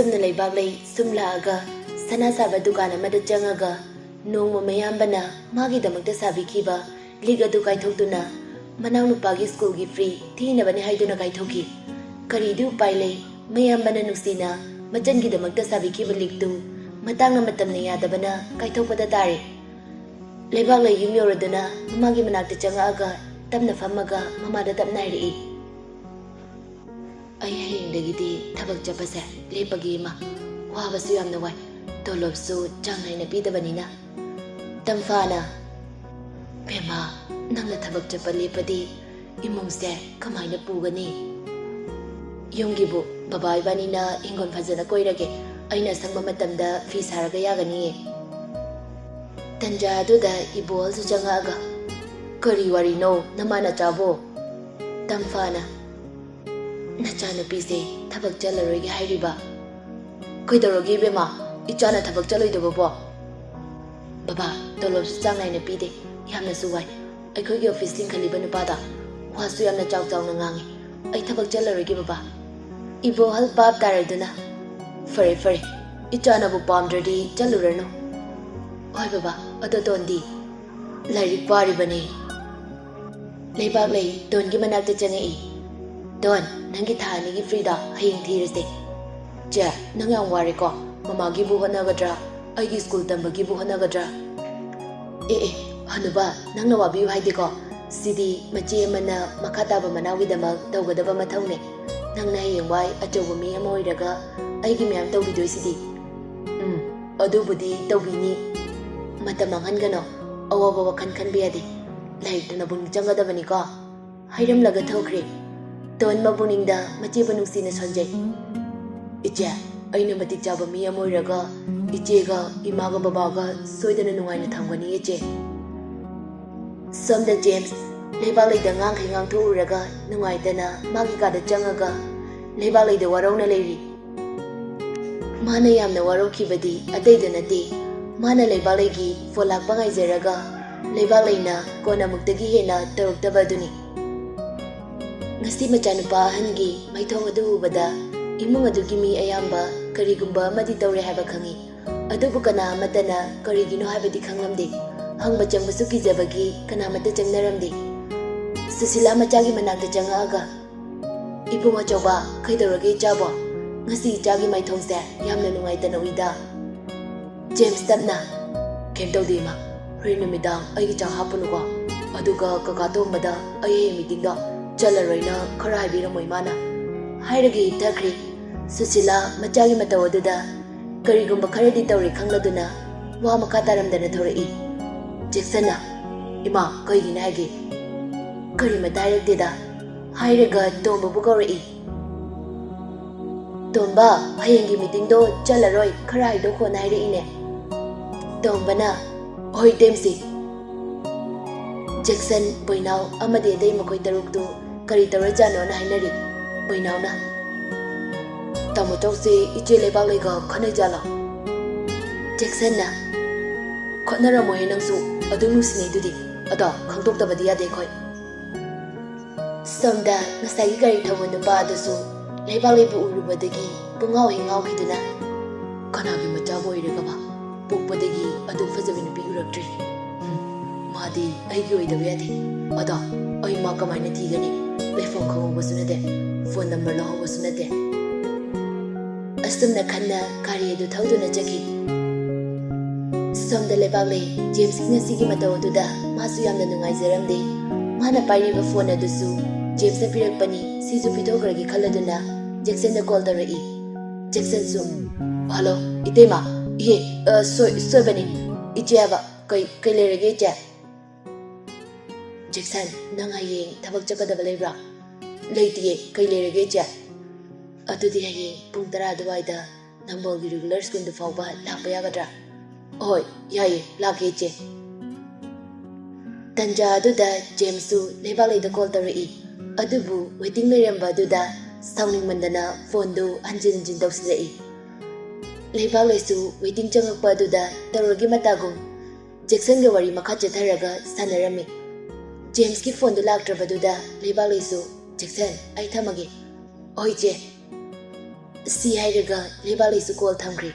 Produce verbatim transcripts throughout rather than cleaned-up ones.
ꯑꯁꯨꯝꯅ ꯂꯩꯕꯥꯛꯂꯩ ꯁꯨꯝ ꯂꯥꯛꯑꯒ ꯁꯅꯥ ꯁꯥꯕ ꯗꯨꯀꯥꯟ ꯑꯃꯗ ꯆꯪꯉꯒ ꯅꯣꯡꯃ ꯃꯌꯥꯝꯕꯅ ꯃꯥꯒꯤꯗꯃꯛꯇ ꯁꯥꯕꯤꯈꯤꯕ ꯂꯤꯛ ꯑꯗꯨ ꯀꯥꯏꯊꯣꯛꯇꯨꯅ ꯃꯅꯥꯎꯅꯨꯄꯥꯒꯤ ꯁ꯭ꯀꯨꯜꯒꯤ ꯐꯤ ꯊꯤꯅꯕꯅꯤ ꯍꯥꯏꯗꯨꯅ ꯀꯥꯏꯊꯣꯛꯈꯤ꯫ ꯀꯔꯤꯗꯤ ꯎꯄꯥꯏ ꯂꯩ? ꯃꯌꯥꯝꯕꯅ ꯅꯨꯡꯁꯤꯅ ꯃꯆꯟꯒꯤꯗꯃꯛꯇ ꯁꯥꯕꯤꯈꯤꯕ ꯂꯤꯛꯇꯨ ꯃꯇꯥꯡꯅ ꯃꯇꯝꯅ ꯌꯥꯗꯕꯅ ꯀꯥꯏꯊꯣꯛꯄꯗ ꯇꯥꯔꯦ꯫ ꯂꯩꯕꯥꯛꯂꯩ ꯌꯨꯝ ꯌꯧꯔꯗꯨꯅ ꯃꯃꯥꯒꯤ ꯃꯅꯥꯛꯇ ꯆꯪꯉꯛꯑꯒ ꯇꯞꯅ ꯐꯝꯃꯒ ꯃꯃꯥꯗ ꯇꯞꯅ ꯍꯥꯏꯔꯛꯏ, "ꯑꯩ ꯍꯌꯦꯡꯗꯒꯤꯗꯤ ꯊꯕꯛ ꯆꯠꯄꯁꯦ ꯂꯦꯞꯄꯒꯦ ꯏꯃꯥ꯫ ꯋꯥꯕꯁꯨ ꯌꯥꯝꯅ ꯋꯥꯏ, ꯇꯣꯂꯣꯞꯁꯨ ꯆꯥꯡ ꯅꯥꯏꯅ ꯄꯤꯗꯕꯅꯤꯅ꯫" ꯇꯝꯐꯥꯅ, "ꯕꯦꯝꯃ, ꯅꯪꯅ ꯊꯕꯛ ꯆꯠꯄ ꯂꯦꯞꯄꯗꯤ ꯏꯃꯨꯡꯁꯦ ꯀꯃꯥꯏꯅ ꯄꯨꯒꯅꯤ? ꯌꯨꯝꯒꯤꯕꯨ ꯕꯕꯥ ꯏꯕꯥꯅꯤꯅ ꯍꯤꯡꯒꯣꯜ ꯐꯖꯅ ꯀꯣꯏꯔꯒꯦ, ꯑꯩꯅ ꯑꯁꯪꯕ ꯃꯇꯝꯗ ꯐꯤ ꯁꯥꯔꯒ ꯌꯥꯒꯅꯤꯌꯦ꯫" ꯇꯟꯖꯥ ꯑꯗꯨꯗ ꯏꯕꯣꯍꯜꯁꯨ ꯆꯪꯉꯛꯑꯒ, "ꯀꯔꯤ ꯋꯥꯔꯤꯅꯣ ꯅꯃꯥ ꯅꯆꯥꯕꯣ?" ꯇꯝꯐꯥꯅ, "ꯅꯆꯥꯅꯨꯄꯤꯁꯦ ꯊꯕꯛ ꯆꯠꯂꯔꯣꯏꯒꯦ ꯍꯥꯏꯔꯤꯕ?" "ꯀꯩꯗꯧꯔꯒꯦ ꯏꯕꯦꯝꯃ, ꯏꯆꯥꯅ ꯊꯕꯛ ꯆꯠꯂꯣꯏꯗꯕꯕꯣ?" "ꯕꯕꯥ, ꯇꯣꯂꯣꯞꯁꯨ ꯆꯥꯡ ꯅꯥꯏꯅ ꯄꯤꯗꯦ, ꯌꯥꯝꯅꯁꯨ ꯋꯥꯏ꯫ ꯑꯩꯈꯣꯏꯒꯤ ꯑꯣꯐꯤꯁ ꯂꯤꯡꯈꯠꯂꯤꯕ ꯅꯨꯄꯥꯗꯣ ꯋꯥꯁꯨ ꯌꯥꯝꯅ ꯆꯥꯎ ꯆꯥꯎꯅ ꯉꯥꯡꯉꯤ꯫ ꯑꯩ ꯊꯕꯛ ꯆꯠꯂꯔꯣꯏꯒꯦ ꯕꯕꯥ꯫" ꯏꯕꯣꯍꯜ ꯚꯥꯞ ꯇꯥꯔꯗꯨꯅ, "ꯐꯔꯦ ꯐꯔꯦ, ꯏꯆꯥꯅꯕꯨ ꯄꯥꯝꯗ꯭ꯔꯗꯤ ꯆꯠꯂꯨꯔꯅꯨ꯫" "ꯍꯣꯏ ꯕꯕꯥ, ꯑꯗꯣ ꯗꯣꯟꯗꯤ?" "ꯂꯥꯏꯔꯤꯛ ꯄꯥꯔꯤꯕꯅꯤ꯫" ꯂꯩꯕꯥꯛꯂꯩ ꯗꯣꯟꯒꯤ ꯃꯅꯥꯛꯇ ꯆꯪꯉꯛꯏ꯫ "ꯗꯣꯟ, ꯅꯪꯒꯤ ꯊꯥ ꯑꯅꯤꯒꯤ ꯐ꯭ꯔꯤꯗꯣ ꯍꯌꯦꯡ ꯊꯤꯔꯁꯦ꯫" "ꯆꯦ, ꯅꯪ ꯌꯥꯝ ꯋꯥꯔꯦꯀꯣ꯫ ꯃꯃꯥꯒꯤꯕꯨ ꯍꯣꯠꯅꯒꯗ꯭ꯔꯥ, ꯑꯩꯒꯤ ꯁ꯭ꯀꯨꯜ ꯇꯝꯕꯒꯤꯕꯨ ꯍꯣꯠꯅꯒꯗ꯭ꯔꯥ?" "ꯑꯦ ꯑꯦ, ꯍꯅꯨꯕ, ꯅꯪꯅ ꯋꯥꯕꯤꯌꯨ ꯍꯥꯏꯗꯦꯀꯣ꯫ ꯁꯤꯗꯤ ꯃꯆꯦ ꯑꯃꯅ ꯃꯈꯥ ꯇꯥꯕ ꯃꯅꯥꯎꯒꯤꯗꯃꯛ ꯇꯧꯒꯗꯕ ꯃꯊꯧꯅꯦ꯫ ꯅꯪꯅ ꯍꯌꯦꯡꯋꯥꯏ ꯑꯆꯧꯕ ꯃꯤ ꯑꯃ ꯑꯣꯏꯔꯒ ꯑꯩꯒꯤ ꯃꯌꯥꯝ ꯇꯧꯕꯤꯗꯣꯏꯁꯤꯗꯤ꯫" "ꯎꯝ, ꯑꯗꯨꯕꯨꯗꯤ ꯇꯧꯕꯤꯅꯤ꯫ ꯃꯇꯝ ꯃꯥꯡꯍꯟꯒꯅꯣ꯫ ꯑꯋꯥꯕ ꯋꯥꯈꯜ ꯈꯟꯕ ꯌꯥꯗꯦ꯫ ꯂꯥꯏꯔꯤꯛꯇ ꯅꯄꯨꯛꯅꯤꯡ ꯆꯪꯒꯗꯕꯅꯤꯀꯣ꯫" ꯍꯥꯏꯔꯝꯂꯒ ꯊꯣꯛꯈ꯭ꯔꯦ꯫ ꯗꯣꯟ ꯃꯄꯨꯛꯅꯤꯡꯗ ꯃꯆꯦꯕꯨ ꯅꯨꯡꯁꯤꯅ ꯁꯣꯟꯖꯩ꯫ "ꯏꯆꯦ, ꯑꯩꯅ ꯃꯇꯤꯛ ꯆꯥꯕ ꯃꯤ ꯑꯃ ꯑꯣꯏꯔꯒ ꯏꯆꯦꯒ ꯏꯃꯥꯒ ꯕꯕꯥꯒ ꯁꯣꯏꯗꯅ ꯅꯨꯡꯉꯥꯏꯅ ꯊꯝꯒꯅꯤ ꯏꯆꯦ꯫" ꯁꯣꯝꯗ ꯖꯦꯝꯁ ꯂꯩꯕꯥꯛꯂꯩꯗ ꯉꯥꯡꯈꯩ ꯉꯥꯡꯊꯣꯛꯎꯔꯒ ꯅꯨꯡꯉꯥꯏꯇꯅ ꯃꯥꯒꯤ ꯀꯥꯗ ꯆꯪꯉꯒ ꯂꯩꯕꯥꯛꯂꯩꯗ ꯋꯥꯔꯧꯅ ꯂꯩꯔꯤ꯫ ꯃꯥꯅ ꯌꯥꯝꯅ ꯋꯥꯔꯧꯈꯤꯕꯗꯤ ꯑꯇꯩꯗ ꯅꯠꯇꯦ, ꯃꯥꯅ ꯂꯩꯕꯥꯛꯂꯩꯒꯤ ꯐꯣꯟ ꯂꯥꯛꯄ ꯉꯥꯏꯖꯔꯒ ꯂꯩꯕꯥꯛꯂꯩꯅ ꯀꯣꯟꯅ ꯑꯃꯨꯛꯇꯒꯤ ꯍꯦꯟꯅ ꯇꯧꯔꯛꯇꯕ ꯑꯗꯨꯅꯤ꯫ ꯉꯁꯤ ꯃꯆꯥꯅꯨꯄꯥ ꯑꯍꯟꯒꯤ ꯃꯥꯏꯊꯣꯡ ꯑꯗꯨ ꯎꯕꯗ ꯏꯃꯨꯡ ꯑꯗꯨꯒꯤ ꯃꯤ ꯑꯌꯥꯝꯕ ꯀꯔꯤꯒꯨꯝꯕ ꯑꯃꯗꯤ ꯇꯧꯔꯦ ꯍꯥꯏꯕ ꯈꯪꯏ꯫ ꯑꯗꯨꯕꯨ ꯀꯅꯥ ꯑꯃꯠꯇꯅ ꯀꯔꯤꯒꯤꯅꯣ ꯍꯥꯏꯕꯗꯤ ꯈꯪꯂꯝꯗꯦ꯫ ꯍꯪꯕ ꯆꯪꯕꯁꯨ ꯀꯤꯖꯕꯒꯤ ꯀꯅꯥꯃꯠꯇ ꯆꯪꯅꯔꯝꯗꯦ꯫ ꯁꯨꯁꯤꯂꯥ ꯃꯆꯥꯒꯤ ꯃꯅꯥꯛꯇ ꯆꯪꯉꯛꯑꯒ, "ꯏꯕꯨꯡ ꯑꯆꯧꯕ, ꯀꯩꯗꯧꯔꯒꯦ ꯏꯆꯥꯕꯣ? ꯉꯁꯤ ꯏꯆꯥꯒꯤ ꯃꯥꯏꯊꯣꯡꯁꯦ ꯌꯥꯝꯅ ꯅꯨꯡꯉꯥꯏꯇꯅ ꯎꯏꯗ?" ꯖꯦꯝꯁ ꯇꯞꯅ, "ꯀꯩꯝ ꯇꯧꯗꯦ ꯏꯃꯥ, ꯍꯣꯔꯦꯟ ꯅꯨꯃꯤꯗꯥꯡ ꯑꯩꯒꯤ ꯆꯥꯛ ꯍꯥꯞꯄꯨꯅꯨꯀꯣ, ꯑꯗꯨꯒ ꯀꯀꯥ ꯇꯣꯝꯕꯗ ꯑꯩ ꯍꯌꯦꯡ ꯃꯤꯇꯤꯡꯗꯣ ꯆꯠꯂꯔꯣꯏꯅ ꯈꯔ ꯍꯥꯏꯕꯤꯔꯝꯃꯣ ꯏꯃꯥꯅ," ꯍꯥꯏꯔꯒ ꯍꯤꯞꯊꯈ꯭ꯔꯦ꯫ ꯁꯨꯁꯤꯂꯥ ꯃꯆꯥꯒꯤ ꯃꯇꯧ ꯑꯗꯨꯗ ꯀꯔꯤꯒꯨꯝꯕ ꯈꯔꯗꯤ ꯇꯧꯔꯦ ꯈꯪꯂꯗꯨꯅ ꯋꯥ ꯃꯈꯥ ꯇꯥꯔꯝꯗꯅ ꯊꯧꯔꯛꯏ꯫ ꯖꯦꯛꯁꯟꯅ, "ꯏꯃꯥ, ꯀꯩꯒꯤꯅꯦ ꯍꯥꯏꯒꯦ?" "ꯀꯔꯤꯃꯠꯇ ꯍꯥꯏꯔꯛꯇꯦꯗ," ꯍꯥꯏꯔꯒ ꯇꯣꯝꯕꯕꯨ ꯀꯧꯔꯛꯏ꯫ "ꯇꯣꯝꯕ, ꯍꯌꯦꯡꯒꯤ ꯃꯤꯇꯤꯡꯗꯣ ꯆꯠꯂꯔꯣꯏ, ꯈꯔ ꯍꯥꯏꯗꯣꯛꯈꯣꯅ ꯍꯥꯏꯔꯛꯏꯅꯦ꯫" ꯇꯣꯝꯕꯅ, "ꯍꯣꯏ ꯇꯦꯝꯁꯤ꯫" ꯖꯦꯛꯁꯟ, ꯕꯣꯏꯅꯥꯎ ꯑꯃꯗꯤ ꯑꯇꯩ ꯃꯈꯣꯏ ꯇꯔꯨꯛꯇꯨ ꯀꯔꯤ ꯇꯧꯔꯖꯥꯠꯅꯣꯅ ꯍꯥꯏꯅꯔꯤ꯫ ꯕꯣꯏꯅꯥꯎꯅ, "ꯇꯥꯃꯣ ꯆꯧꯁꯦ ꯏꯆꯦ ꯂꯩꯕꯥꯛꯂꯩꯒ ꯈꯠꯅꯩꯖꯥꯠꯂꯣ?" ꯖꯦꯛꯁꯟꯅ, "ꯈꯠꯅꯔꯝꯃꯣꯏꯍꯦ ꯅꯪꯁꯨ, ꯑꯗꯨꯝ ꯅꯨꯡꯁꯤꯅꯩꯗꯨꯗꯤ꯫ ꯑꯗꯣ ꯈꯪꯗꯣꯛꯇꯕꯗꯤ ꯌꯥꯗꯦ ꯑꯩꯈꯣꯏ꯫" ꯁꯣꯝꯗ ꯉꯁꯥꯏꯒꯤ ꯒꯥꯔꯤ ꯊꯧꯕ ꯅꯨꯄꯥ ꯑꯗꯨꯁꯨ ꯂꯩꯕꯥꯛꯂꯩꯕꯨ ꯎꯔꯨꯕꯗꯒꯤ ꯄꯨꯡꯉꯥꯎ ꯍꯦꯛ ꯉꯥꯎꯈꯤꯗꯨꯅ, "ꯀꯅꯥꯒꯤ ꯃꯆꯥꯕꯨ ꯑꯣꯏꯔꯒꯕ? ꯄꯣꯛꯄꯗꯒꯤ ꯑꯗꯨꯛ ꯐꯖꯕ ꯅꯨꯄꯤ ꯎꯔꯛꯇ꯭ꯔꯤ꯫ ꯎꯝ, ꯃꯥꯗꯤ ꯑꯩꯒꯤ ꯑꯣꯏꯗꯕ ꯌꯥꯗꯦ꯫ ꯑꯗꯣ ꯑꯩ ꯃꯥ ꯀꯃꯥꯏꯅ ꯊꯤꯒꯅꯤ? ꯂꯩꯐꯝ ꯈꯪꯍꯧꯕꯁꯨ ꯅꯠꯇꯦ, ꯐꯣꯟ ꯅꯝꯕꯔ ꯂꯧꯍꯧꯕꯁꯨ ꯅꯠꯇꯦ꯫" ꯑꯁꯨꯝꯅ ꯈꯟꯅ ꯒꯥꯔꯤ ꯑꯗꯨ ꯊꯧꯗꯨꯅ ꯆꯠꯈꯤ꯫ ꯁꯣꯝꯗ ꯂꯩꯕꯥꯛꯂꯩ ꯖꯦꯝꯁꯀꯤ ꯉꯁꯤꯒꯤ ꯃꯇꯧ ꯑꯗꯨꯗ ꯃꯥꯁꯨ ꯌꯥꯝꯅ ꯅꯨꯡꯉꯥꯏꯖꯔꯝꯗꯦ꯫ ꯃꯥꯅ ꯄꯥꯏꯔꯤꯕ ꯐꯣꯟ ꯑꯗꯨꯁꯨ ꯖꯦꯝꯁꯅ ꯄꯤꯔꯛꯄꯅꯤ, ꯁꯤꯁꯨ ꯄꯤꯊꯣꯛꯈ꯭ꯔꯒꯦ ꯈꯜꯂꯗꯨꯅ ꯖꯦꯛꯁꯟꯗ ꯀꯣꯜ ꯇꯧꯔꯛꯏ꯫ ꯖꯦꯛꯁꯟꯁꯨ, "ꯍꯜꯂꯣ, ꯏꯇꯩꯃ꯫ ꯏꯍꯦ, ꯑ, ꯁꯣꯏ-, ꯁꯣꯏꯕꯅꯤ꯫ ꯏꯆꯦ ꯍꯥꯏꯕ꯫ ꯀꯩ, ꯀꯩ ꯂꯩꯔꯒꯦ, ꯏꯆꯦ?" "ꯖꯦꯛꯁꯟ, ꯅꯪ ꯍꯌꯦꯡ ꯊꯕꯛ ꯆꯠꯀꯗꯕ ꯂꯩꯕ꯭ꯔꯥ?" "ꯂꯩꯇꯤꯌꯦ꯫ ꯀꯩ ꯂꯩꯔꯒꯦ, ꯏꯆꯦ?" "ꯑꯗꯨꯗꯤ ꯍꯌꯦꯡ ꯄꯨꯡ ꯇꯔꯥ ꯑꯗꯨꯋꯥꯏꯗ ꯅꯝꯕꯣꯜꯒꯤ ꯔꯤꯒꯨꯂꯔ ꯁ꯭ꯀꯨꯜꯗꯨ ꯐꯥꯎꯕ ꯂꯥꯛꯄ ꯌꯥꯒꯗ꯭ꯔꯥ?" "ꯍꯣꯏ, ꯌꯥꯏꯌꯦ, ꯂꯥꯛꯀꯦ, ꯏꯆꯦ꯫" ꯇꯟꯖꯥ ꯑꯗꯨꯗ ꯖꯦꯝꯁꯁꯨ ꯂꯩꯕꯥꯛꯂꯩꯗ ꯀꯣꯜ ꯇꯧꯔꯛꯏ꯫ ꯑꯗꯨꯕꯨ ꯋꯦꯇꯤꯡ ꯂꯩꯔꯝꯕ ꯑꯗꯨꯗ ꯁꯥꯎꯅꯤꯡꯃꯟꯗꯅ ꯐꯣꯟꯗꯨ ꯍꯟꯖꯤꯟ ꯍꯟꯖꯤꯟ ꯇꯧꯁꯤꯜꯂꯛꯏ꯫ ꯂꯩꯕꯥꯛꯂꯩꯁꯨ ꯋꯦꯇꯤꯡ ꯆꯪꯉꯛꯄ ꯑꯗꯨꯗ ꯇꯧꯔꯒꯦ ꯃꯇꯥꯒꯨꯝ ꯖꯦꯛꯁꯟꯒ ꯋꯥꯔꯤ ꯃꯈꯥ ꯆꯠꯊꯔꯒ ꯁꯥꯟꯅꯔꯝꯃꯤ꯫ ꯖꯦꯝꯁꯀꯤ ꯐꯣꯟꯗꯨ ꯂꯥꯛꯇ꯭ꯔꯕꯗꯨꯗ ꯂꯩꯕꯥꯛꯂꯩꯁꯨ, "ꯖꯦꯛꯁꯟ, ꯑꯩ ꯊꯝꯃꯒꯦ꯫" "ꯍꯣꯏ, ꯏꯆꯦ꯫" ꯁꯤ ꯍꯥꯏꯔꯒ ꯂꯩꯕꯥꯛꯂꯩꯁꯨ ꯀꯣꯜ ꯊꯝꯈ꯭ꯔꯦ꯫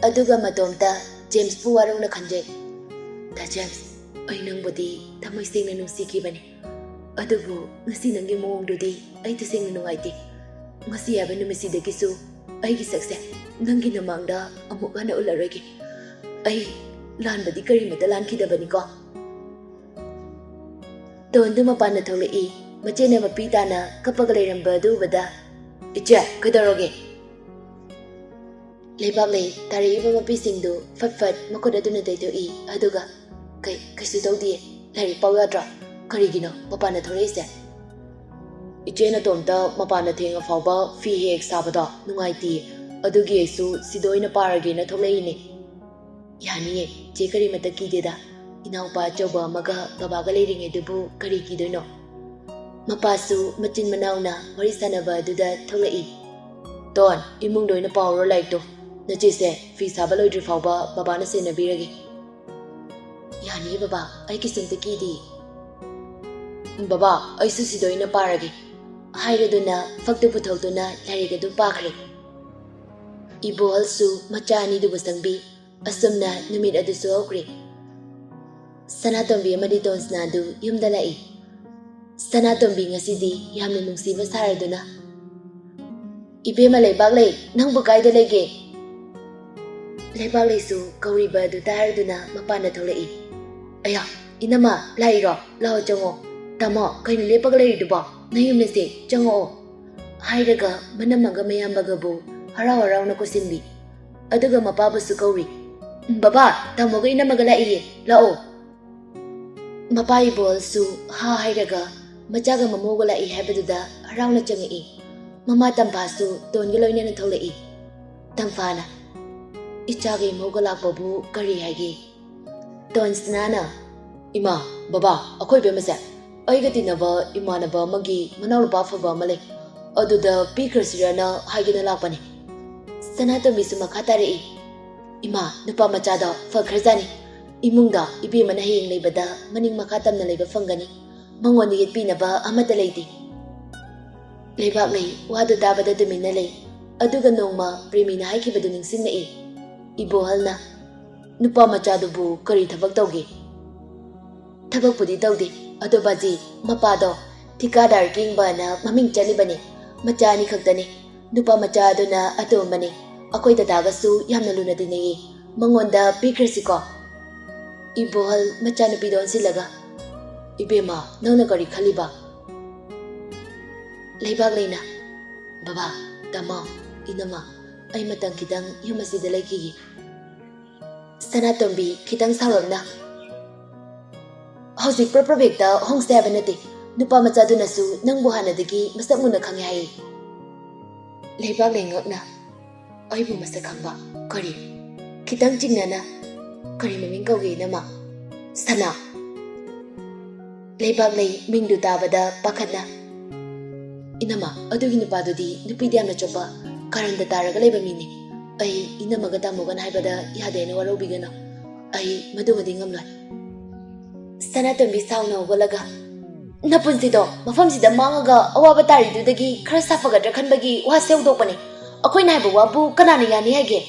ꯑꯗꯨꯒ ꯃꯇꯣꯝꯇ ꯖꯦꯝꯁꯄꯨ ꯋꯥꯔꯧꯅ ꯈꯟꯖꯩ꯫ "ꯗꯥ ꯖꯦꯝꯁ, ꯑꯩ ꯅꯪꯕꯨꯗꯤ ꯊꯃꯣꯏ ꯁꯦꯡꯅ ꯅꯨꯡꯁꯤꯈꯤꯕꯅꯤ, ꯑꯗꯨꯕꯨ ꯉꯁꯤ ꯅꯪꯒꯤ ꯃꯑꯣꯡꯗꯨꯗꯤ ꯑꯩ ꯇꯁꯦꯡꯅ ꯅꯨꯡꯉꯥꯏꯇꯦ꯫ ꯉꯁꯤ ꯍꯥꯏꯕ ꯅꯨꯃꯤꯠꯁꯤꯗꯒꯤꯁꯨ ꯑꯩꯒꯤ ꯁꯛꯁꯦ ꯅꯪꯒꯤ ꯅꯃꯥꯡꯗ ꯑꯃꯨꯛ ꯍꯟꯅ ꯎꯠꯂꯔꯣꯏꯒꯦ꯫ ꯑꯩ ꯂꯥꯟꯕꯗꯤ ꯀꯔꯤꯃꯠꯇ ꯂꯥꯟꯈꯤꯗꯕꯅꯤꯀꯣ꯫" ꯇꯣꯟꯗꯨ ꯃꯄꯥꯟꯗ ꯊꯣꯛꯂꯛꯏ꯫ ꯃꯆꯦꯅ ꯃꯄꯤ ꯇꯥꯅ ꯀꯞꯄꯒ ꯂꯩꯔꯝꯕ ꯑꯗꯨ ꯎꯕꯗ, "ꯏꯆꯦ, ꯀꯩꯗꯧꯔꯒꯦ?" ꯂꯩꯕꯥꯛꯂꯩ ꯇꯥꯔꯛꯏꯕ ꯃꯄꯤꯁꯤꯡꯗꯨ ꯐꯠ ꯐꯠ ꯃꯈꯨꯠ ꯑꯗꯨꯅ ꯇꯩꯊꯣꯛꯏ, ꯑꯗꯨꯒ, "ꯀꯩ, ꯀꯩꯁꯨ ꯇꯧꯗꯤꯌꯦ꯫ ꯂꯥꯏꯔꯤꯛ ꯄꯥꯎ ꯌꯥꯗ꯭ꯔꯣ? ꯀꯔꯤꯒꯤꯅꯣ ꯃꯄꯥꯟꯗ ꯊꯣꯛꯂꯛꯏꯁꯦ?" "ꯏꯆꯦ ꯅꯇꯣꯝꯇ ꯃꯄꯥꯟꯗ ꯊꯦꯡꯉ ꯐꯥꯎꯕ ꯐꯤ ꯍꯦꯛ ꯁꯥꯕꯗꯣ ꯅꯨꯡꯉꯥꯏꯇꯦ, ꯑꯗꯨꯒꯤ ꯑꯩꯁꯨ ꯁꯤꯗ ꯑꯣꯏꯅ ꯄꯥꯔꯒꯦꯅ ꯊꯣꯛꯂꯛꯏꯅꯦ꯫" "ꯌꯥꯅꯤꯌꯦ, ꯆꯦ ꯀꯔꯤꯃꯠꯇ ꯀꯤꯗꯦꯗ꯫ ꯏꯅꯥꯎꯄꯥ ꯑꯆꯧꯕ ꯑꯃꯒ ꯕꯕꯥꯒ ꯂꯩꯔꯤꯉꯩꯗꯨꯕꯨ ꯀꯔꯤ ꯀꯤꯗꯣꯏꯅꯣ?" ꯃꯄꯥꯁꯨ ꯃꯆꯤꯟ ꯃꯅꯥꯎꯅ ꯋꯥꯔꯤ ꯁꯥꯟꯅꯕ ꯑꯗꯨꯗ ꯊꯣꯛꯂꯛꯏ꯫ "ꯇꯣꯟ, ꯏꯃꯨꯡꯗ ꯑꯣꯏꯅ ꯄꯥꯎꯔꯣ ꯂꯥꯏꯔꯤꯛꯇꯣ꯫ ꯅꯆꯦꯁꯦ ꯐꯤ ꯁꯥꯕ ꯂꯣꯏꯗ꯭ꯔꯤ ꯐꯥꯎꯕ ꯕꯕꯥꯅ ꯁꯦꯟꯅꯕꯤꯔꯒꯦ꯫" "ꯌꯥꯅꯤꯌꯦ ꯕꯕꯥ, ꯑꯩ ꯀꯩꯁꯨꯝꯇ ꯀꯤꯗꯦ꯫" "ꯕꯕꯥ, ꯑꯩꯁꯨ ꯁꯤꯗ ꯑꯣꯏꯅ ꯄꯥꯔꯒꯦ," ꯍꯥꯏꯔꯗꯨꯅ ꯐꯛꯇꯨ ꯄꯨꯊꯣꯛꯇꯨꯅ ꯂꯥꯏꯔꯤꯛ ꯑꯗꯨ ꯄꯥꯈ꯭ꯔꯦ꯫ ꯏꯕꯣꯍꯜꯁꯨ ꯃꯆꯥ ꯑꯅꯤꯗꯨꯕꯨ ꯁꯪꯕꯤ꯫ ꯑꯁꯨꯝꯅ ꯅꯨꯃꯤꯠ ꯑꯗꯨꯁꯨ ꯍꯧꯈ꯭ꯔꯦ꯫ ꯁꯅꯥꯇꯣꯝꯕꯤ ꯑꯃꯗꯤ ꯇꯣꯟꯁꯅꯥꯗꯨ ꯌꯨꯝꯗ ꯂꯥꯛꯏ꯫ ꯁꯅꯥꯇꯣꯝꯕꯤ ꯉꯁꯤꯗꯤ ꯌꯥꯝꯅ ꯅꯨꯡꯁꯤꯕ ꯁꯥꯔꯗꯨꯅ, "ꯏꯕꯦꯝꯃ ꯂꯩꯕꯥꯛꯂꯩ, ꯅꯪꯕꯨ ꯀꯥꯏꯗ ꯂꯩꯒꯦ?" ꯂꯩꯕꯥꯛꯂꯩꯁꯨ ꯀꯧꯔꯤꯕ ꯑꯗꯨ ꯇꯥꯔꯗꯨꯅ ꯃꯄꯥꯟꯗ ꯊꯣꯛꯂꯛꯏ꯫ "ꯑꯌꯥ, ꯏꯅꯝꯃ, ꯂꯥꯛꯏꯔꯣ? ꯂꯥꯛꯑꯣ ꯆꯪꯉꯣ꯫ ꯇꯥꯃꯣ, ꯀꯩꯅꯣ ꯂꯦꯞꯄꯒ ꯂꯩꯔꯤꯗꯨꯕꯣ? ꯅꯌꯨꯝꯅꯁꯦ, ꯆꯪꯉꯛꯑꯣ," ꯍꯥꯏꯔꯒ ꯃꯅꯝꯃꯒ ꯃꯌꯥꯝꯕꯒꯕꯨ ꯍꯔꯥꯎ ꯍꯔꯥꯎꯅ ꯀꯣꯏꯁꯤꯟꯕꯤ꯫ ꯑꯗꯨꯒ ꯃꯄꯥꯕꯨꯁꯨ ꯀꯧꯔꯤ꯫ "ꯕꯕꯥ, ꯇꯥꯃꯣꯒ ꯏꯅꯝꯃꯒ ꯂꯥꯛꯏꯌꯦ, ꯂꯥꯛꯑꯣ꯫" ꯃꯄꯥ ꯏꯕꯣꯜꯁꯨ ꯍꯥ ꯍꯥꯏꯔꯒ ꯃꯆꯥꯒ ꯃꯃꯧꯒ ꯂꯥꯛꯏ ꯍꯥꯏꯕꯗꯨꯗ ꯍꯔꯥꯎꯅ ꯆꯪꯉꯛꯏ꯫ ꯃꯃꯥ ꯇꯝꯐꯥꯁꯨ ꯇꯣꯟꯒ ꯂꯣꯏꯅꯅ ꯊꯣꯛꯂꯛꯏ꯫ ꯇꯝꯐꯥꯅ, "ꯏꯆꯥꯒ ꯏꯃꯧꯒ ꯂꯥꯛꯄꯕꯨ ꯀꯔꯤ ꯍꯥꯏꯒꯦ?" ꯇꯣꯟꯁꯅꯥꯅ, "ꯏꯃꯥ, ꯕꯕꯥ, ꯑꯩꯈꯣꯏ ꯏꯕꯦꯝꯃꯁꯦ ꯑꯩꯒ ꯇꯤꯟꯅꯕ ꯏꯃꯥꯟꯅꯕ ꯑꯃꯒꯤ ꯃꯅꯥꯎꯅꯨꯄꯥ ꯑꯐꯕ ꯑꯃ ꯂꯩ, ꯑꯗꯨꯗ ꯄꯤꯈ꯭ꯔꯁꯤꯔꯅ ꯍꯥꯏꯒꯦꯅ ꯂꯥꯛꯄꯅꯤ꯫" ꯁꯅꯥꯇꯣꯝꯕꯤꯁꯨ ꯃꯈꯥ ꯇꯥꯔꯛꯏ, "ꯏꯃꯥ, ꯅꯨꯄꯥ ꯃꯆꯥꯗꯣ ꯐꯈ꯭ꯔꯖꯥꯠꯅꯤ꯫ ꯏꯃꯨꯡꯗ ꯏꯕꯦꯝꯃꯅ ꯍꯌꯦꯡ ꯂꯩꯕꯗ ꯃꯅꯤꯡ ꯃꯈꯥ ꯇꯝꯅ ꯂꯩꯕ ꯐꯪꯒꯅꯤ꯫ ꯃꯉꯣꯟꯗ ꯌꯦꯠꯄꯤꯅꯕ ꯑꯃꯠꯇ ꯂꯩꯇꯦ꯫" ꯂꯩꯕꯥꯛꯂꯩ ꯋꯥꯗꯨ ꯇꯥꯕꯗ ꯇꯨꯃꯤꯟꯅ ꯂꯩ꯫ ꯑꯗꯨꯒ ꯅꯣꯡꯃ ꯄ꯭ꯔꯦꯃꯤꯅ ꯍꯥꯏꯈꯤꯕꯗꯨ ꯅꯤꯡꯁꯤꯡꯂꯛꯏ꯫ ꯏꯕꯣꯍꯜꯅ, "ꯅꯨꯄꯥ ꯃꯆꯥꯗꯨꯕꯨ ꯀꯔꯤ ꯊꯕꯛ ꯇꯧꯒꯦ?" "ꯊꯕꯛꯄꯨꯗꯤ ꯇꯧꯗꯦ, ꯑꯗꯣ ꯕꯥꯖꯤ, ꯃꯄꯥꯗꯣ ꯊꯤꯀꯥꯗꯥꯔ ꯀꯦꯡꯕꯅ ꯃꯃꯤꯡ ꯆꯠꯂꯤꯕꯅꯤ꯫ ꯃꯆꯥ ꯑꯅꯤ ꯈꯛꯇꯅꯤ꯫ ꯅꯨꯄꯥ ꯃꯆꯥ ꯑꯗꯨꯅ ꯑꯇꯣꯝꯕꯅꯤ꯫ ꯑꯩꯈꯣꯏ ꯗꯗꯥꯒꯁꯨ ꯌꯥꯝꯅ ꯂꯨꯅ ꯇꯤꯟꯅꯩꯌꯦ꯫ ꯃꯉꯣꯟꯗ ꯄꯤꯈ꯭ꯔꯁꯤꯀꯣ?" ꯏꯕꯣꯍꯜ ꯃꯆꯥꯅꯨꯄꯤꯗ ꯑꯣꯟꯁꯤꯜꯂꯒ, "ꯏꯕꯦꯝꯃ, ꯅꯪꯅ ꯀꯔꯤ ꯈꯜꯂꯤꯕ?" ꯂꯩꯕꯥꯛꯂꯩꯅ, "ꯕꯕꯥ, ꯇꯥꯃꯣ, ꯏꯅꯝꯃ, ꯑꯩ ꯃꯇꯝ ꯈꯤꯇꯪ ꯌꯨꯝ ꯑꯁꯤꯗ ꯂꯩꯈꯤꯒꯦ꯫" ꯁꯅꯥꯇꯣꯝꯕꯤ ꯈꯤꯇꯪ ꯁꯥꯎꯔꯞꯅ, "ꯍꯧꯖꯤꯛ ꯄ꯭ꯔꯞ ꯄ꯭ꯔꯞ ꯍꯦꯛꯇ ꯍꯣꯡꯁꯦ ꯍꯥꯏꯕ ꯅꯠꯇꯦ꯫ ꯅꯨꯄꯥ ꯃꯆꯥꯗꯨꯅꯁꯨ ꯅꯪꯕꯨ ꯍꯥꯟꯅꯗꯒꯤ ꯃꯁꯛ ꯃꯨꯟꯅ ꯈꯪꯉꯦ ꯍꯥꯏꯌꯦ꯫" ꯂꯩꯕꯥꯛꯂꯩ ꯉꯛꯅ, "ꯑꯩꯕꯨ ꯃꯁꯛ ꯈꯪꯕ? ꯀꯔꯤ?" ꯈꯤꯇꯪ ꯆꯤꯡꯅꯅ, "ꯀꯔꯤ ꯃꯃꯤꯡ ꯀꯧꯒꯦ, ꯏꯅꯝꯃ?" "ꯁꯅꯥ꯫" ꯂꯩꯕꯥꯛꯂꯩ ꯃꯤꯡꯗꯨ ꯇꯥꯕꯗ ꯄꯥꯈꯠꯅ, "ꯏꯅꯝꯃ, ꯑꯗꯨꯒꯤ ꯅꯨꯄꯥꯗꯨꯗꯤ ꯅꯨꯄꯤꯗ ꯌꯥꯝꯅ ꯆꯣꯞꯄ, ꯀꯥꯔꯟꯗ ꯇꯥꯔꯒ ꯂꯩꯕ ꯃꯤꯅꯤ꯫ ꯑꯩ ꯏꯅꯝꯃꯒ ꯇꯥꯃꯣꯒꯅ ꯍꯥꯏꯕꯗ ꯌꯥꯗꯦꯅ ꯋꯥꯔꯧꯕꯤꯒꯅꯨ꯫ ꯑꯩ ꯃꯗꯨꯃꯗꯤ ꯉꯝꯂꯣꯏ꯫" ꯁꯅꯥꯇꯣꯝꯕꯤ ꯁꯥꯎꯅ ꯍꯧꯒꯠꯂꯒ, "ꯅꯄꯨꯟꯁꯤꯗꯣ ꯃꯐꯝꯁꯤꯗ ꯃꯥꯡꯉꯒ ꯑꯋꯥꯕ ꯇꯥꯔꯤꯗꯨꯗꯒꯤ ꯈꯔ ꯁꯥꯐꯒꯗ꯭ꯔꯥ ꯈꯟꯕꯒꯤ ꯋꯥꯁꯦ ꯍꯧꯗꯣꯛꯄꯅꯤ꯫ ꯑꯩꯈꯣꯏꯅ ꯍꯥꯏꯕ ꯋꯥꯕꯨ ꯀꯅꯥꯅ ꯌꯥꯅꯤ ꯍꯥꯏꯒꯦ?"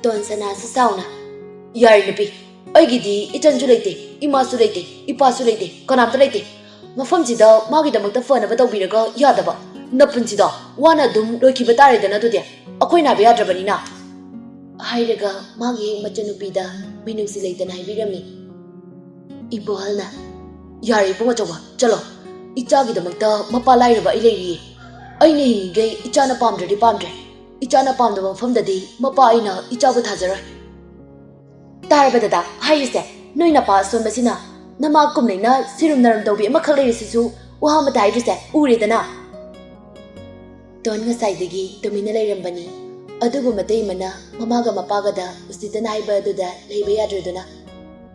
ꯇꯣꯟꯁꯅꯥꯁꯨ ꯁꯥꯎꯅ, "ꯌꯥꯔꯦ ꯅꯨꯄꯤ, ꯑꯩꯒꯤꯗꯤ ꯏꯆꯟꯁꯨ ꯂꯩꯇꯦ, ꯏꯃꯥꯁꯨ ꯂꯩꯇꯦ, ꯏꯄꯥꯁꯨ ꯂꯩꯇꯦ, ꯀꯅꯥꯝꯇ ꯂꯩꯇꯦ꯫ ꯃꯐꯝꯁꯤꯗ ꯃꯥꯒꯤꯗꯃꯛꯇ ꯐꯅꯕ ꯇꯧꯕꯤꯔꯒ ꯌꯥꯗꯕ? ꯅꯄꯨꯟꯁꯤꯗꯣ ꯋꯥꯅ ꯑꯗꯨꯝ ꯂꯣꯏꯈꯤꯕ ꯇꯥꯔꯦꯗꯅ ꯑꯗꯨꯗꯤ, ꯑꯩꯈꯣꯏꯅ ꯍꯥꯏꯕ ꯌꯥꯗ꯭ꯔꯕꯅꯤꯅ꯫" ꯍꯥꯏꯔꯒ ꯃꯥꯒꯤ ꯍꯦꯛ ꯃꯆꯟꯅꯨꯄꯤꯗ ꯃꯤꯅꯨꯡꯁꯤ ꯂꯩꯇꯅ ꯍꯥꯏꯕꯤꯔꯝꯃꯤ꯫ ꯏꯕꯣꯍꯜꯅ, "ꯌꯥꯔꯦ ꯏꯕꯨꯡ ꯑꯆꯧꯕ, ꯆꯠꯂꯣ꯫ ꯏꯆꯥꯒꯤꯗꯃꯛꯇ ꯃꯄꯥ ꯂꯥꯏꯔꯕ ꯑꯩ ꯂꯩꯔꯤꯌꯦ꯫ ꯑꯩꯅ ꯍꯤꯡꯉꯤꯈꯩ ꯏꯆꯥꯅ ꯄꯥꯝꯗ꯭ꯔꯗꯤ ꯄꯥꯝꯗ꯭ꯔꯦ꯫ ꯏꯆꯥꯅ ꯄꯥꯝꯗꯕ ꯃꯐꯝꯗꯗꯤ ꯃꯄꯥ ꯑꯩꯅ ꯏꯆꯥꯕꯨ ꯊꯥꯖꯔꯣꯏ꯫" "ꯇꯥꯔꯕ ꯗꯗꯥ ꯍꯥꯏꯔꯤꯁꯦ? ꯅꯣꯏ ꯅꯄꯥ ꯑꯁꯣꯟꯕꯁꯤꯅ ꯅꯃꯥ ꯀꯨꯝꯅꯩꯅ ꯁꯤꯔꯨꯝ ꯅꯔꯨꯝ ꯇꯧꯕꯤ ꯑꯃꯈꯛ ꯂꯩꯔꯤꯁꯤꯁꯨ ꯋꯥ ꯑꯃꯇ ꯍꯥꯏꯗ꯭ꯔꯤꯁꯦ ꯎꯔꯦꯗꯅ?" ꯇꯣꯟ ꯉꯁꯥꯏꯗꯒꯤ ꯇꯨꯃꯤꯟꯅ ꯂꯩꯔꯝꯕꯅꯤ꯫ ꯑꯗꯨꯕꯨ ꯃꯇꯩꯃꯅ ꯃꯃꯥꯒ ꯃꯄꯥꯒꯗ ꯎꯁꯤꯠꯇꯅ ꯍꯥꯏꯕ ꯑꯗꯨꯗ ꯂꯩꯕ ꯌꯥꯗ꯭ꯔꯗꯨꯅ,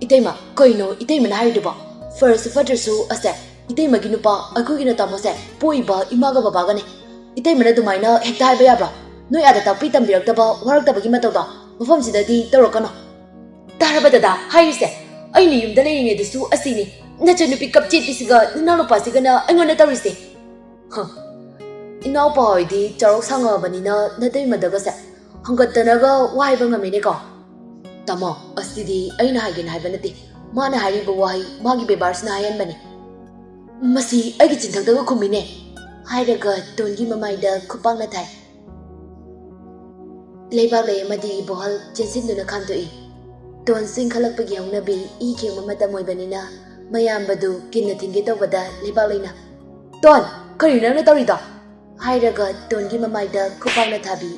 "ꯏꯇꯩꯃ, ꯀꯩꯅꯣ ꯏꯇꯩꯃꯅ ꯍꯥꯏꯔꯤꯗꯨꯕꯣ? ꯐꯔꯁꯨ ꯐꯠꯇ꯭ꯔꯁꯨ ꯑꯁꯦ ꯏꯇꯩꯃꯒꯤ ꯅꯨꯄꯥ, ꯑꯩꯈꯣꯏꯒꯤ ꯅꯇꯥꯃꯣꯁꯦ ꯄꯣꯛꯏꯕ ꯏꯃꯥꯒ ꯕꯕꯥꯒꯅꯦ꯫ ꯏꯇꯩꯃꯅ ꯑꯗꯨꯃꯥꯏꯅ ꯍꯦꯛꯇ ꯍꯥꯏꯕ ꯌꯥꯕ꯭ꯔꯣ? ꯅꯣꯏ ꯑꯥꯗ ꯇꯥꯛꯄꯤ ꯇꯝꯕꯤꯔꯛꯇꯕ, ꯋꯥꯔꯛꯇꯕꯒꯤ ꯃꯇꯧꯗꯣ ꯃꯐꯝꯁꯤꯗꯗꯤ ꯇꯧꯔꯛꯀꯅꯣ꯫ ꯇꯥꯔꯕ ꯗꯗꯥ ꯍꯥꯏꯔꯤꯁꯦ? ꯑꯩꯅ ꯌꯨꯝꯗ ꯂꯩꯔꯤꯉꯩꯗꯁꯨ ꯑꯁꯤꯅꯤ ꯅꯆꯟꯅꯨꯄꯤ ꯀꯞꯆꯦꯠꯄꯤꯁꯤꯒ ꯅꯅꯥꯎꯅꯨꯄꯥꯁꯤꯒꯅ ꯑꯩꯉꯣꯟꯗ ꯇꯧꯔꯤꯁꯦ꯫ ꯍ, ꯏꯅꯥꯎꯄꯥ ꯍꯣꯏꯗꯤ ꯆꯥꯎꯔꯛ ꯁꯥꯡꯉꯛꯑꯕꯅꯤꯅ ꯅꯇꯩꯃꯗꯒꯁꯦ ꯍꯪꯒꯠꯇꯅꯒ ꯋꯥ ꯍꯥꯏꯕ ꯉꯝꯃꯤꯅꯦꯀꯣ꯫ ꯇꯥꯃꯣ, ꯑꯁꯤꯗꯤ ꯑꯩꯅ ꯍꯥꯏꯒꯦꯅ ꯍꯥꯏꯕ ꯅꯠꯇꯦ, ꯃꯥꯅ ꯍꯥꯏꯔꯤꯕ ꯋꯥꯍꯩ, ꯃꯥꯒꯤ ꯕꯦꯕꯥꯔꯁꯤꯅ ꯍꯥꯏꯍꯟꯕꯅꯤ꯫ ꯃꯁꯤ ꯑꯩꯒꯤ ꯆꯤꯟꯊꯛꯇꯒ ꯈꯨꯝꯃꯤꯅꯦ꯫ ꯍꯥꯏꯔꯒ ꯇꯣꯟꯒꯤ ꯃꯃꯥꯏꯗ ꯈꯨꯄꯥꯛꯅ ꯊꯥꯏ꯫ ꯂꯩꯕꯥꯛꯂꯩ ꯑꯃꯗꯤ ꯏꯕꯣꯍꯜ ꯆꯦꯟꯁꯤꯟꯗꯨꯅ ꯈꯥꯝꯗꯣꯛꯏ꯫ ꯇꯣꯟꯁꯨ ꯏꯟꯈꯠꯂꯛꯄꯒꯤ ꯍꯧꯅꯕꯤ ꯏ ꯈꯦꯡꯕ ꯃꯇꯝ ꯑꯣꯏꯕꯅꯤꯅ ꯃꯌꯥꯝꯕꯗꯨ ꯀꯤꯟꯅ ꯊꯤꯟꯒꯦ ꯇꯧꯕꯗ ꯂꯩꯕꯥꯛꯂꯩꯅ, "ꯇꯣꯟ, ꯀꯔꯤꯅꯣ ꯅꯪꯅ ꯇꯧꯔꯤꯗꯣ?" ꯍꯥꯏꯔꯒ ꯇꯣꯟꯒꯤ ꯃꯃꯥꯏꯗ ꯈꯨꯄꯥꯛꯅ ꯊꯥꯕꯤ꯫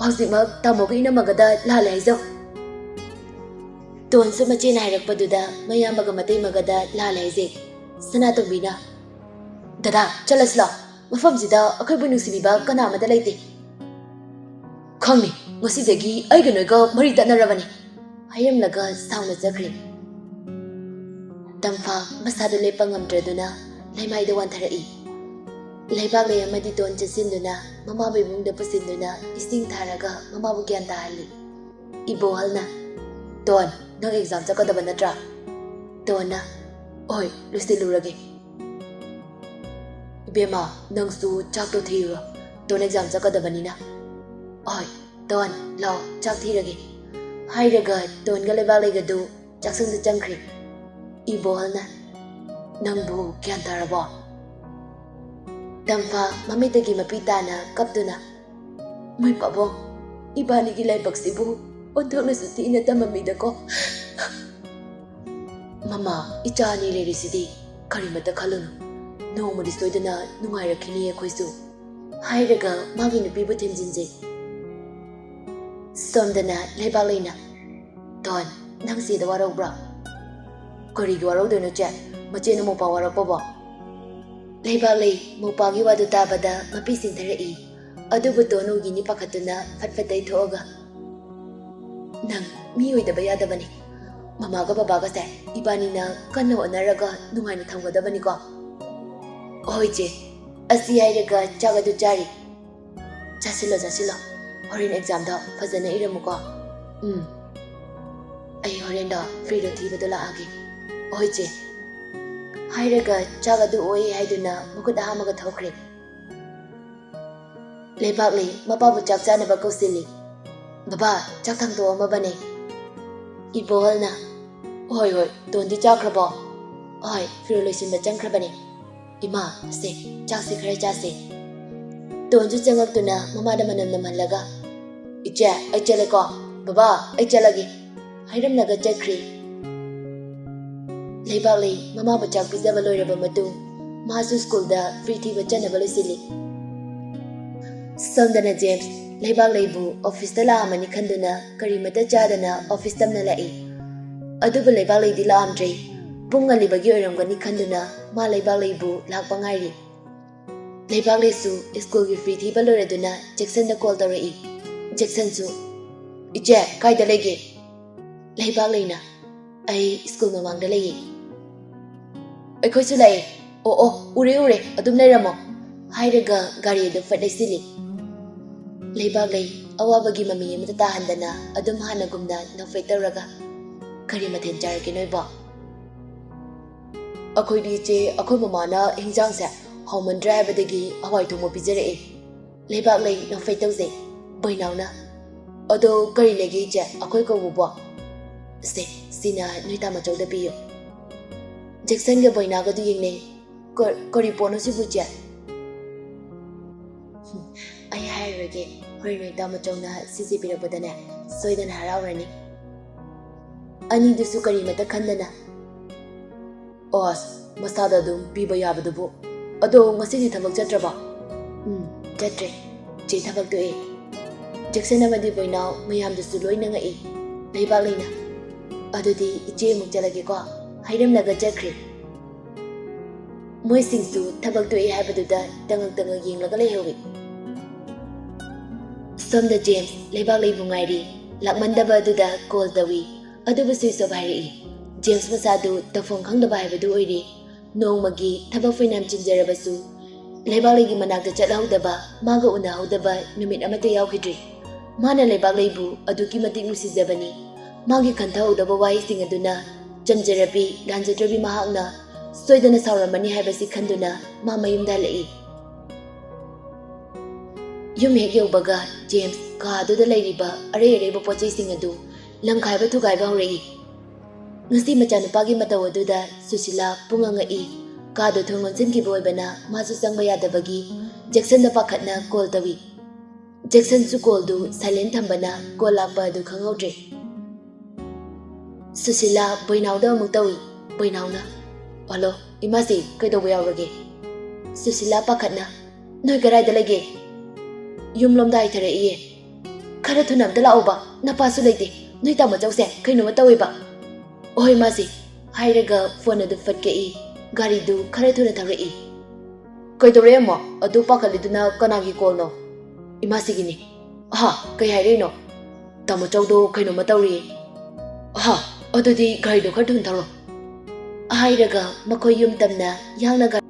"ꯍꯧꯖꯤꯛꯃꯛ ꯇꯥꯃꯣꯒ ꯏꯅꯝꯃꯒꯗ ꯂꯥꯜꯂꯦ ꯍꯥꯏꯖꯧ꯫" ꯇꯣꯟꯁꯨ ꯃꯆꯦꯅ ꯍꯥꯏꯔꯛꯄꯗꯨꯗ ꯃꯌꯥꯝꯕꯒ ꯃꯇꯩꯃꯒꯗ ꯂꯥꯜꯂꯦ ꯍꯥꯏꯖꯩ꯫ ꯁꯅꯥꯇꯣꯝꯕꯤꯅ, "ꯗꯗꯥ, ꯆꯠꯂꯁꯤ ꯂꯥꯎ꯫ ꯃꯐꯝꯁꯤꯗ ꯑꯩꯈꯣꯏꯕꯨ ꯅꯨꯡꯁꯤꯕꯤꯕ ꯀꯅꯥ ꯑꯃꯠꯇ ꯂꯩꯇꯦ꯫ ꯈꯪꯅꯤ, ꯉꯁꯤꯗꯒꯤ ꯑꯩꯒ ꯅꯣꯏꯒ ꯃꯔꯤ ꯇꯠꯅꯔꯕꯅꯤ꯫" ꯍꯥꯏꯔꯝꯂꯒ ꯁꯥꯎꯅ ꯆꯠꯈ꯭ꯔꯦ꯫ ꯇꯝꯐꯥ ꯃꯁꯥꯗꯨ ꯂꯦꯞꯄ ꯉꯝꯗ꯭ꯔꯗꯨꯅ ꯂꯩꯃꯥꯏꯗ ꯋꯥꯟꯊꯔꯛꯏ꯫ ꯂꯩꯕꯥꯛꯂꯩ ꯑꯃꯗꯤ ꯇꯣꯟ ꯆꯦꯟꯁꯤꯟꯗꯨꯅ ꯃꯃꯥꯕꯨ ꯏꯃꯨꯡꯗ ꯄꯨꯁꯤꯟꯗꯨꯅ ꯏꯁꯤꯡ ꯊꯥꯔꯒ ꯃꯃꯥꯕꯨ ꯒ꯭ꯌꯥꯟ ꯇꯥꯍꯜꯂꯤ꯫ ꯏꯕꯣꯍꯜꯅ, "ꯇꯣꯟ, ꯅꯪ ꯑꯦꯛꯖꯥꯝ ꯆꯠꯀꯗꯕ ꯅꯠꯇ꯭ꯔꯥ?" ꯇꯣꯟꯅ, "ꯍꯣꯏ, ꯂꯣꯏꯁꯤꯜꯂꯨꯔꯒꯦ꯫" "ꯏꯕꯦꯝꯃ, ꯅꯪꯁꯨ ꯆꯥꯛꯇꯣ ꯊꯤꯔꯨꯔꯣ, ꯇꯣꯟ ꯑꯦꯛꯖꯥꯝ ꯆꯠꯀꯗꯕꯅꯤꯅ꯫" "ꯍꯣꯏ, ꯇꯣꯟ, ꯂꯥꯎ, ꯆꯥꯛ ꯊꯤꯔꯒꯦ꯫" ꯍꯥꯏꯔꯒ ꯇꯣꯟꯒ ꯂꯩꯕꯥꯛꯂꯩꯒꯗꯨ ꯆꯥꯛꯁꯪꯗ ꯆꯪꯈ꯭ꯔꯦ꯫ ꯏꯕꯣꯍꯜꯅ, "ꯅꯪꯕꯨ ꯒ꯭ꯌꯥꯟ ꯇꯥꯔꯕꯣ?" ꯇꯝꯐꯥ ꯃꯃꯤꯠꯇꯒꯤ ꯃꯄꯤ ꯇꯥꯅ ꯀꯞꯇꯨꯅ, "ꯃꯣꯏ ꯄꯥꯕꯨꯡ, ꯏꯕꯥꯅꯤꯒꯤ ꯂꯥꯏꯕꯛꯁꯤꯕꯨ ꯑꯣꯟꯊꯣꯛꯅꯁꯨ ꯊꯤꯅ ꯇꯝꯃꯝꯃꯤꯗꯀꯣ꯫ ꯃꯃꯥ, ꯏꯆꯥ ꯑꯅꯤ ꯂꯩꯔꯤꯁꯤꯗꯤ ꯀꯔꯤꯃꯠꯇ ꯈꯜꯂꯨꯅꯨ꯫ ꯅꯣꯡꯃꯗꯤ ꯁꯣꯏꯗꯅ ꯅꯨꯡꯉꯥꯏꯔꯛꯈꯤꯅꯤ ꯑꯩꯈꯣꯏꯁꯨ꯫" ꯍꯥꯏꯔꯒ ꯃꯥꯒꯤ ꯅꯨꯄꯤꯕꯨ ꯊꯦꯝꯖꯤꯟꯖꯩ꯫ ꯁꯣꯝꯗꯅ ꯂꯩꯕꯥꯛꯂꯩꯅ, "ꯇꯣꯟ, ꯅꯪ ꯆꯦꯗ ꯋꯥꯔꯧꯕ꯭ꯔꯣ?" "ꯀꯔꯤꯒꯤ ꯋꯥꯔꯧꯗꯣꯏꯅꯣ ꯆꯦ? ꯃꯆꯦꯅ ꯃꯧꯄꯥ ꯋꯥꯔꯛꯄꯕꯣ?" ꯂꯩꯕꯥꯛꯂꯩ ꯃꯧꯄꯥꯒꯤ ꯋꯥꯗꯨ ꯇꯥꯕꯗ ꯃꯄꯤ ꯆꯤꯡꯊꯔꯛꯏ꯫ ꯑꯗꯨꯕꯨ ꯇꯣꯟ ꯎꯒꯤꯅꯤ ꯄꯥꯈꯠꯇꯨꯅ ꯐꯠ ꯐꯠ ꯇꯩꯊꯣꯛꯑꯒ, "ꯅꯪ ꯃꯤ ꯑꯣꯏꯗꯕ ꯌꯥꯗꯕꯅꯤ꯫ ꯃꯃꯥꯒ ꯕꯕꯥꯒꯁꯦ ꯏꯕꯥꯅꯤꯅ ꯀꯟꯅ ꯍꯣꯠꯅꯔꯒ ꯅꯨꯡꯉꯥꯏꯅ ꯊꯝꯒꯗꯕꯅꯤꯀꯣ꯫" "ꯍꯣꯏ ꯆꯦ꯫" ꯑꯁꯤ ꯍꯥꯏꯔꯒ ꯆꯥꯛ ꯑꯗꯨ ꯆꯥꯔꯤ꯫ "ꯆꯥꯁꯤꯜꯂꯣ, ꯆꯥꯁꯤꯜꯂꯣ꯫ ꯍꯣꯔꯦꯟ ꯑꯦꯛꯖꯥꯝꯗꯣ ꯐꯖꯅ ꯏꯔꯝꯃꯨꯀꯣ꯫" "ꯎꯝ꯫ ꯑꯩ ꯍꯣꯔꯦꯟꯗꯣ ꯐꯤꯗꯣ ꯊꯤꯕꯗꯣ ꯂꯥꯛꯑꯒꯦ꯫" "ꯍꯣꯏ ꯆꯦ꯫" ꯍꯥꯏꯔꯒ ꯆꯥꯛ ꯑꯗꯨ ꯑꯣꯏ ꯍꯥꯏꯗꯨꯅ ꯃꯈꯨꯠ ꯍꯥꯝꯃꯒ ꯊꯣꯛꯈ꯭ꯔꯦ꯫ ꯂꯩꯕꯥꯛꯂꯩ ꯃꯄꯥꯕꯨ ꯆꯥꯛ ꯆꯥꯅꯕ ꯀꯧꯁꯤꯜꯂꯤ꯫ "ꯕꯕꯥ, ꯆꯥꯛ ꯊꯥꯡꯗꯣꯛꯑꯝꯃꯕꯅꯦ꯫" ꯏꯕꯣꯍꯜꯅ, "ꯍꯣꯏ, ꯍꯣꯏ, ꯇꯣꯟꯗꯤ ꯆꯥꯈ꯭ꯔꯕꯣ?" "ꯍꯣꯏ, ꯐꯤꯔꯣꯜ ꯂꯣꯏꯁꯤꯟꯕ ꯆꯪꯈ꯭ꯔꯕꯅꯦ꯫" "ꯏꯃꯥ, ꯁꯦ, ꯆꯥꯛꯁꯦ ꯈꯔ ꯆꯥꯁꯦ꯫" ꯇꯣꯟꯁꯨ ꯆꯪꯉꯛꯇꯨꯅ ꯃꯃꯥꯗ ꯃꯅꯝ ꯅꯝꯍꯜꯂꯒ, "ꯏꯆꯦ, ꯑꯩ ꯆꯠꯂꯦꯀꯣ꯫ ꯕꯕꯥ, ꯑꯩ ꯆꯠꯂꯒꯦ," ꯍꯥꯏꯔꯝꯂꯒ ꯆꯠꯈ꯭ꯔꯤ꯫ ꯂꯩꯕꯥꯛꯂꯩ ꯃꯃꯥꯕꯨ ꯆꯥꯛ ꯄꯤꯖꯕ ꯂꯣꯏꯔꯕ ꯃꯇꯨꯡ, ꯃꯥꯁꯨ ꯁ꯭ꯀꯨꯜꯗ ꯐ꯭ꯔꯤ ꯊꯤꯕ ꯆꯠꯅꯕ ꯂꯣꯏꯁꯤꯜꯂꯤ꯫ ꯁꯣꯝꯗꯅ ꯖꯦꯝꯁ ꯂꯩꯕꯥꯛꯂꯩꯕꯨ ꯑꯣꯐꯤꯁꯇ ꯂꯥꯛꯑꯝꯃꯅꯤ ꯈꯟꯗꯨꯅ ꯀꯔꯤꯃꯇ ꯆꯥꯗꯅ ꯑꯣꯐꯤꯁ ꯇꯝꯅ ꯂꯥꯛꯏ꯫ ꯑꯗꯨꯕꯨ ꯂꯩꯕꯥꯛꯂꯩꯗꯤ ꯂꯥꯛꯑꯝꯗ꯭ꯔꯦ꯫ ꯄꯨꯡ ꯉꯜꯂꯤꯕꯒꯤ ꯑꯣꯏꯔꯝꯒꯅꯤ ꯈꯟꯗꯨꯅ ꯃꯥ ꯂꯩꯕꯥꯛꯂꯩꯕꯨ ꯂꯥꯛꯄ ꯉꯥꯏꯔꯤ꯫ ꯂꯩꯕꯥꯛꯂꯩꯁꯨ ꯁ꯭ꯀꯨꯜꯒꯤ ꯐ꯭ꯔꯤ ꯊꯤꯕ ꯂꯣꯏꯔꯗꯨꯅ ꯖꯦꯛꯁꯟꯗ ꯀꯣꯜ ꯇꯧꯔꯛꯏ꯫ ꯖꯦꯛꯁꯟꯁꯨ, "ꯏꯆꯦ, ꯀꯥꯏꯗ ꯂꯩꯒꯦ?" ꯂꯩꯕꯥꯛꯂꯩꯅ, "ꯑꯩ ꯁ꯭ꯀꯨꯜ ꯃꯃꯥꯡꯗ ꯂꯩꯌꯦ꯫" "ꯑꯩꯈꯣꯏꯁꯨ ꯂꯥꯛꯑꯦ꯫ ꯑꯣ, ꯑꯣ, ꯎꯔꯦ, ꯎꯔꯦ, ꯑꯗꯨꯝ ꯂꯩꯔꯝꯃꯣ," ꯍꯥꯏꯔꯒ ꯒꯥꯔꯤ ꯑꯗꯨ ꯐꯠ ꯂꯩꯁꯤꯜꯂꯤ꯫ ꯂꯩꯕꯥꯛꯂꯩ ꯑꯋꯥꯕꯒꯤ ꯃꯃꯤ ꯑꯃꯠꯇ ꯇꯥꯍꯟꯗꯅ ꯑꯗꯨꯝ ꯍꯥꯟꯅꯒꯨꯝꯅ ꯅꯣꯛꯐꯦꯠ ꯇꯧꯔꯒ, "ꯀꯔꯤ ꯃꯊꯦꯜ ꯆꯥꯔꯒꯦ ꯅꯣꯏꯕꯣ?" "ꯑꯩꯈꯣꯏꯗꯤ ꯏꯆꯦ, ꯑꯩꯈꯣꯏ ꯃꯃꯥꯅ ꯍꯤꯟꯖꯥꯡꯁꯦ ꯍꯥꯎꯃꯟꯗ꯭ꯔꯦ ꯍꯥꯏꯕꯗꯒꯤ ꯍꯋꯥꯏ ꯊꯣꯡꯕ ꯄꯤꯖꯔꯛꯑꯦ꯫" ꯂꯩꯕꯥꯛꯂꯩ ꯅꯣꯛꯐꯦꯠ ꯇꯧꯖꯩ꯫ ꯕꯣꯏꯅꯥꯎꯅ, "ꯑꯗꯣ ꯀꯔꯤ ꯂꯩꯒꯦ ꯏꯆꯦ, ꯑꯩꯈꯣꯏ ꯀꯧꯕꯕꯣ?" "ꯁꯦ, ꯁꯤꯅ ꯅꯣꯏ ꯇꯥꯃꯣꯆꯧꯗ ꯄꯤꯌꯨ꯫" ꯖꯦꯛꯁꯟꯒ ꯕꯣꯏꯅꯥꯒꯗꯨ ꯌꯦꯡꯅꯩ꯫ "ꯀ-, ꯀꯔꯤ ꯄꯣꯠꯅꯣ ꯁꯤꯕꯨ ꯏꯆꯦ?" "ꯍꯨꯝ, ꯑꯩ ꯍꯥꯏꯔꯔꯣꯏꯒꯦ꯫ ꯍꯣꯔꯦꯟ ꯅꯣꯏ ꯇꯥꯃꯣꯆꯧꯅ ꯁꯤꯁꯦ ꯄꯤꯔꯛꯄꯗꯅꯦ, ꯁꯣꯏꯗꯅ ꯍꯔꯥꯎꯔꯅꯤ꯫" ꯑꯅꯤꯗꯨꯁꯨ ꯀꯔꯤꯃꯇ ꯈꯟꯗꯅ, "ꯑꯁ, ꯃꯁꯥꯗ ꯑꯗꯨꯝ ꯄꯤꯕ ꯌꯥꯕꯗꯨꯕꯨ꯫ ꯑꯗꯣ ꯉꯁꯤꯗꯤ ꯊꯕꯛ ꯆꯠꯇ꯭ꯔꯕꯣ?" "ꯎꯝ, ꯆꯠꯇ꯭ꯔꯦ꯫ ꯆꯦ ꯊꯕꯛ ꯇꯣꯛꯑꯦ꯫" ꯖꯦꯛꯁꯟ ꯑꯃꯗꯤ ꯕꯣꯏꯅꯥꯎ ꯃꯌꯥꯝꯗꯨꯁꯨ ꯂꯣꯏꯅ ꯉꯛꯏ꯫ ꯂꯩꯕꯥꯛꯂꯩꯅ, "ꯑꯗꯨꯗꯤ ꯏꯆꯦ ꯑꯃꯨꯛ ꯆꯠꯂꯒꯦꯀꯣ," ꯍꯥꯏꯔꯝꯂꯒ ꯆꯠꯈ꯭ꯔꯦ꯫ ꯃꯣꯏꯁꯤꯡꯁꯨ ꯊꯕꯛ ꯇꯣꯛꯑꯦ ꯍꯥꯏꯕꯗꯨꯗ ꯇꯉꯛ ꯇꯉꯛ ꯌꯦꯡꯂꯒ ꯂꯩꯍꯧꯏ꯫ ꯁꯣꯝꯗ ꯖꯦꯝꯁ ꯂꯩꯕꯥꯛꯂꯩꯕꯨ ꯉꯥꯏꯔꯤ꯫ ꯂꯥꯛꯃꯟꯗꯕ ꯑꯗꯨꯗ ꯀꯣꯜ ꯇꯧꯏ, ꯑꯗꯨꯕꯨ ꯁ꯭ꯋꯤꯆ ꯑꯣꯐ ꯍꯥꯏꯔꯛꯏ꯫ ꯖꯦꯝꯁ ꯃꯁꯥꯗꯨ ꯇꯧꯐꯝ ꯈꯪꯗꯕ ꯍꯥꯏꯕꯗꯨ ꯑꯣꯏꯔꯤ꯫ ꯅꯣꯡꯃꯒꯤ ꯊꯕꯛ ꯐꯩꯅꯥꯝ ꯆꯤꯟꯖꯔꯕꯁꯨ ꯂꯩꯕꯥꯛꯂꯩꯒꯤ ꯃꯅꯥꯛꯇ ꯆꯠꯍꯧꯗꯕ, ꯃꯥꯒ ꯎꯅꯍꯧꯗꯕ ꯅꯨꯃꯤꯠ ꯑꯃꯠꯇ ꯌꯥꯎꯈꯤꯗ꯭ꯔꯤ꯫ ꯃꯥꯅ ꯂꯩꯕꯥꯛꯂꯩꯕꯨ ꯑꯗꯨꯛꯀꯤ ꯃꯇꯤꯛ ꯅꯨꯡꯁꯤꯖꯕꯅꯤ꯫ ꯃꯥꯒꯤ ꯈꯟꯊꯍꯧꯗꯕ ꯋꯥꯍꯩꯁꯤꯡ ꯑꯗꯨꯅ ꯆꯝꯖꯔꯕꯤ, ꯂꯥꯟꯖꯗ꯭ꯔꯕꯤ ꯃꯍꯥꯛꯅ ꯁꯣꯏꯗꯅ ꯁꯥꯎꯔꯝꯃꯅꯤ ꯍꯥꯏꯕꯁꯤ ꯈꯟꯗꯨꯅ ꯃꯥ ꯃꯌꯨꯝꯗ ꯍꯜꯂꯛꯏ꯫ ꯌꯨꯝ ꯍꯦꯛ ꯌꯧꯕꯒ ꯖꯦꯝꯁ ꯀꯥꯗꯨꯗ ꯂꯩꯔꯤꯕ ꯑꯔꯩ ꯑꯔꯩꯕ ꯄꯣꯠ ꯆꯩꯁꯤꯡ ꯑꯗꯨ ꯂꯪꯈꯥꯏꯕ ꯊꯨꯒꯥꯏꯕ ꯍꯧꯔꯛꯏ꯫ ꯉꯁꯤ ꯃꯆꯥꯅꯨꯄꯥꯒꯤ ꯃꯇꯧ ꯑꯗꯨꯗ ꯁꯨꯁꯤꯂꯥ ꯄꯨꯡꯉꯛ ꯉꯛꯏ꯫ ꯀꯥꯗꯨ ꯊꯣꯡ ꯂꯣꯟꯁꯤꯟꯈꯤꯕ ꯑꯣꯏꯕꯅ ꯃꯥꯁꯨ ꯆꯪꯕ ꯌꯥꯗꯕꯒꯤ ꯖꯦꯛꯁꯟꯗ ꯄꯥꯈꯠꯅ ꯀꯣꯜ ꯇꯧꯏ꯫ ꯖꯦꯛꯁꯟꯁꯨ ꯀꯣꯜꯗꯨ ꯁꯥꯏꯂꯦꯟ ꯊꯝꯕꯅ ꯀꯣꯜ ꯂꯥꯛꯄ ꯑꯗꯨ ꯈꯪꯍꯧꯗ꯭ꯔꯦ꯫ ꯁꯨꯁꯤꯂꯥ ꯕꯣꯏꯅꯥꯎꯗ ꯑꯃꯨꯛ ꯇꯧꯏ꯫ ꯕꯣꯏꯅꯥꯎꯅ, "ꯍꯜꯂꯣ, ꯏꯃꯥꯁꯤ, ꯀꯩꯗꯧꯕ ꯌꯥꯎꯔꯒꯦ?" ꯁꯨꯁꯤꯂꯥ ꯄꯥꯈꯠꯅ, "ꯅꯣꯏ ꯀꯗꯥꯏꯗ ꯂꯩꯒꯦ? ꯌꯨꯝꯂꯣꯝꯗ ꯍꯥꯏꯊꯔꯛꯏꯌꯦ꯫ ꯈꯔ ꯊꯨꯅ ꯑꯝꯇ ꯂꯥꯛꯑꯣꯕ, ꯅꯄꯥꯁꯨ ꯂꯩꯇꯦ꯫ ꯅꯣꯏ ꯇꯥꯃꯣ ꯆꯧꯁꯦ ꯀꯩꯅꯣꯃ ꯇꯧꯋꯦꯕ꯫ ꯑꯍꯣꯏ ꯃꯥꯁꯤ," ꯍꯥꯏꯔꯒ ꯐꯣꯟ ꯑꯗꯨ ꯐꯠ ꯀꯛꯏ꯫ ꯒꯥꯔꯤꯗꯨ ꯈꯔ ꯊꯨꯅ ꯊꯧꯔꯛꯏ꯫ "ꯀꯩꯗꯧꯔꯦ ꯑꯃꯨꯛ? ꯑꯗꯨ ꯄꯥꯈꯠꯂꯤꯗꯨꯅ ꯀꯅꯥꯒꯤ ꯀꯣꯜꯅꯣ?" "ꯏꯃꯥꯁꯤꯒꯤꯅꯤ꯫" "ꯑꯍꯥ, ꯀꯩ ꯍꯥꯏꯔꯛꯏꯅꯣ?" "ꯇꯥꯃꯣ ꯆꯧꯗꯣ ꯀꯩꯅꯣꯝꯃ ꯇꯧꯔꯤ꯫" "ꯑꯍꯥ, ꯑꯗꯨꯗꯤ ꯒꯥꯔꯤꯗꯣ ꯈꯔ ꯊꯨꯅ ꯊꯧꯔꯣ꯫" ꯍꯥꯏꯔꯒ ꯃꯈꯣꯏ ꯌꯨꯝ ꯇꯝꯅ ꯌꯥꯡꯅ